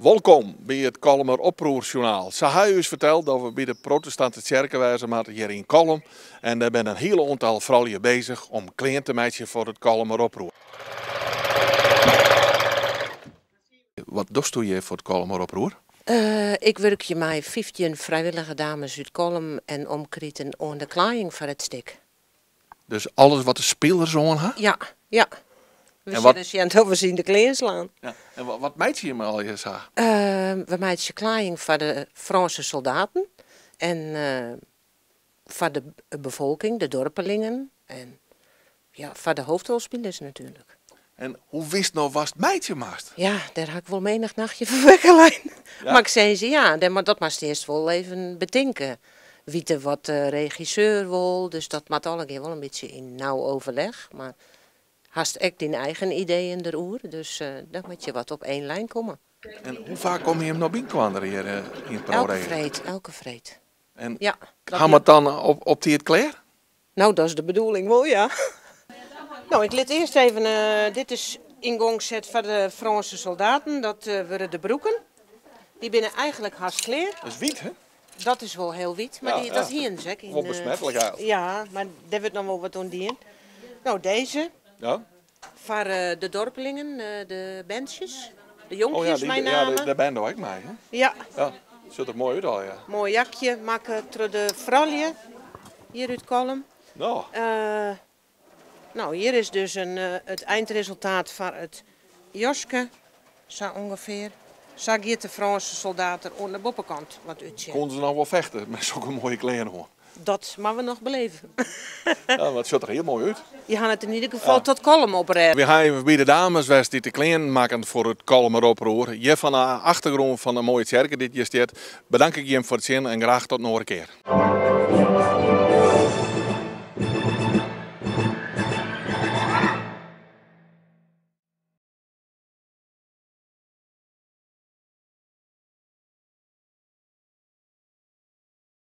Wolkom by it Kollumer Oproerjournaal. Se ha ús ferteld dat we by de protestante tsjerke wêze moatte hjir yn Kollum. En dêr binne in hiel oantal froulju bezich om klean te meitsjen foar it Kollumer Oproer. Wat dochsto hjir foar it Kollumer Oproer? Ik wurkje mei 15 frijwillige dames út Kollum en omkriten oan de klaaiïng foar it stik. Dus alles wat de spilers oan ha? Ja, ja. We sille sjen oft we se yn de klean slaan. Ja. En wat meitsje jim allegear sa? We meitsje klaaiïng foar de Frânse soldaten en foar de befolking, de dorpelingen en ja, foar de hoofdrolspilers natuerlik. En hoe witst no watst meitsje moatst? Ja, dêr ha ik wol menich nachtje fan wekker lein. Mar ik sizze, ja, dat moatst earst wol even betinke. Witte wat de regisseur wol, dus dat moat allegear wol in bytsje yn nau overleg. Mar hast ek dyn eigen ideeën deroer, dus dan moat je wat op één lijn komme. En hoe faak komme jim no byinoar hjir yn Pro Elke Rege? freed, elke freed. En Ja. ha we it dan op tiid klear? No, dat is de bedoeling wol, ja. No, ik lit earst even, dit is yn gong set foar de Frânse soldaten, dat wurde de broeken. Dy binne eigentlik hast klear. Dat is wyt, hè? Dat is wol hiel wyt, mar dat hienen se ek yn Wol besmetlik eigentlik. Ja, mar dêr wurdt noch wol wat oan dien. No, dizze. Foar de dorpelingen, de berntsjes, de jonkjes Oh ja, mei name. Ja, dêr binne do ek mei, hè? Ja. Ja, sjocht der moai út al, ja. Moai jakje makke troch de froulju hjir út Kollum. No. No, hjir is dus it eindresultaat foar it jaske, sa ûngefear. Sa giet de Frânse soldaat der oan de boppekant wat útsjen. Koenen se noch wol fechte mei sokke moaie klean oan? Dat moatte we noch beleve. Ja, mar it sjocht der hiel moai út. Je hawwe it yn ieder gefal tot Kollum oprêden. We ha even by de dames west dy't de klean makken foar it Kollumer Oproer. Hjir fan de achtergrûn fan de moaie tsjerke dy't hjir stiet, bedank ik jim foar it sjen en graach tot in oare kear.